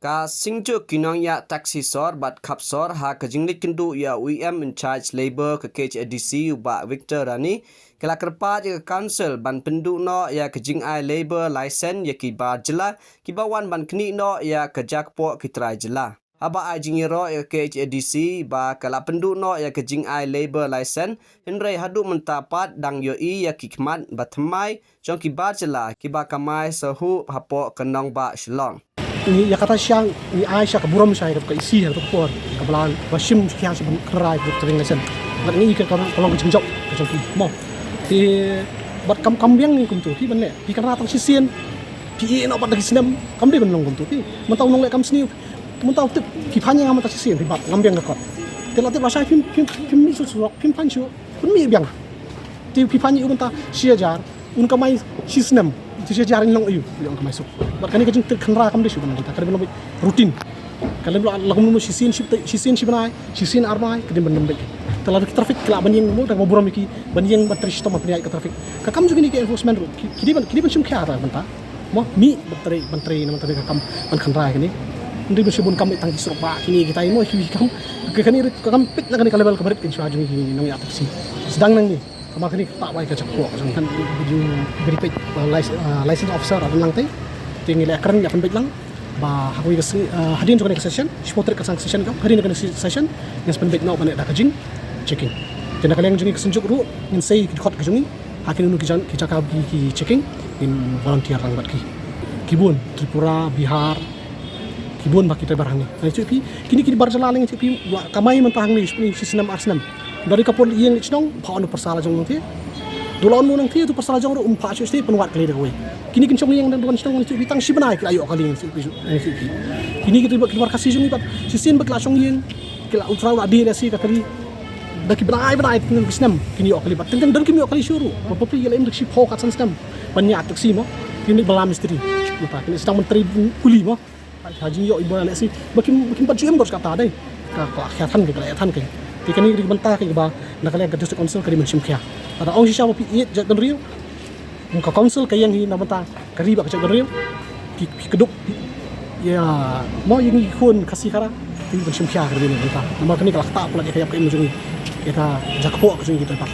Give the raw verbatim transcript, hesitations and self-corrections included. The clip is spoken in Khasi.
Ka Synjuk ki Nongïaid Taxi Sor bad Khap Sor ha ka jingleit kynduh ïa u E M in charge Labour ka K H A D C u Bah Victor Rani, ki la kyrpad ïa ka Council ban pynduh noh ïa ka jingai Labour License ïa ki bar jylla kiba wan ban knieh noh ïa ka jakpoh ki trai jylla. Haba ai jingïaroh ïa ka K H A D C ba ka la pynduh noh ïa ka jingai Labour License, hynrei haduh mynta pat dang ïohi ïa ki khmat ba thymmai jong ki bar jylla kiba kamai sahut hapoh ka nongbah Shillong. Ngi ïa kata sha ngi ai sha ka burom sha ïa ka isi ha ka por ka bla ba shim khia sha ban krai ka training lesson. Bad ngi ka ka long ka jingjop ka jong ki mo. Te bad kam kam biang ngi kumtu phi ban leh. Phi kynra tang shisien. Phi ïeh noh bad da ki snem kam dei ban long kumtu phi. Mynta u nongleh kam sniew. Mynta u tip phi phan ïa nga mynta shisien phi bat ngam biang ka kot. Te la tip lashai phim phim phim mih suk surok phim phan shuh. Pynmih biang. Te phi phan ïa u mynta shi hajar. Un kamai shi snem. Te shi hajar in long aiu. Phi long kamai suk. Bad kane ka jingtip kynra kam dei shuh ban kita. Ka dei ban long routine. Ka dei ban long shisien shi bnai, shisien shi bnai, shisien ar bnai, ka dei ban long beit. Te la traffic ka la ban ïeng mo da ka burom ïa ki ban ïeng ban trei shitom ban ïaid ka traffic. Ka kam jong kine ki enforcement ruh ki ki dei ban ki dei ban shim khia ta mynta. Mo mih ban trei ban trei na mynta ka kam ban kynra kine. Ndei ban shim bun kam tang ki surok ba kine kita mo ki kam. Ka kane ka kam peit na kane ka level ka barit kin shwa jong ki nongïaid taxi. Sdang nangne. Kama kane ka ta bai ka jakpoh jong kan video video page license officer adan lang te. Te ngi leh kren leh pynbeit lang ba ha kawei ka sngi hadien jong kane ka session shipor tret ka sang session ka hadien kane ka session ngin sa pynbeit noh ban leh da ka jing checking. Te na ka liang jong ngi ka Synjuk ruh ngin sei ki dkhot ka jong ngi ha kine ki jaka ki checking ngin volunteer lang bad ki. Ki bun Tripura, Bihar, ki bun ba ki driver hangne. Ngi check phi kine ki bar jylla ngi check phi kamai mynta hangne shi snem ar snem. Dari ka por ïeng shnong pha on pyrsa la jong nang thie. Dula on nang thie tu pyrsa la jong ruh um pha shu sti pynwat kali da kawei. Kini kin shong ïeng dang duan shnong ngi phi tang shi bnai ki la ïoh kali ngi phi ngi phi. Kini ki tu ki bar Khasi jong ngi pat shisien ba ki la shong ïeng ki la u trai u la dei la si ka kali. Da ki bnai bnai teng ki snem kini ïoh kali pat teng teng dan ki ïoh kali shu ruh. Ba phi ïa la im da shi pho kat san snem. Ban ïa taxi mo. Kini bala mistri. Mo ta kini sdang ban trei kuli mo. Ha jingïoh i ba leh si ba kim ba kim pat ju im got kata dei. Ka ka khia than ke ka leh than ke. Te kane ri bynta ke ba na ka leh ka district council ka ri ban shim khia. Ata ong shisha ba phi ïeit jaitbynriew. Ka council ka ïeng hi na bynta ka ri ba ka jaitbynriew. Ki ki kduk ïa mo ïeng i khun Khasi Khara. Ki ban shim khia ka ri na bynta. Namar kane ka la kata pula ïa ka ïap ka im jong i. Ïa ka jakpoh ka jong i ki tai pat.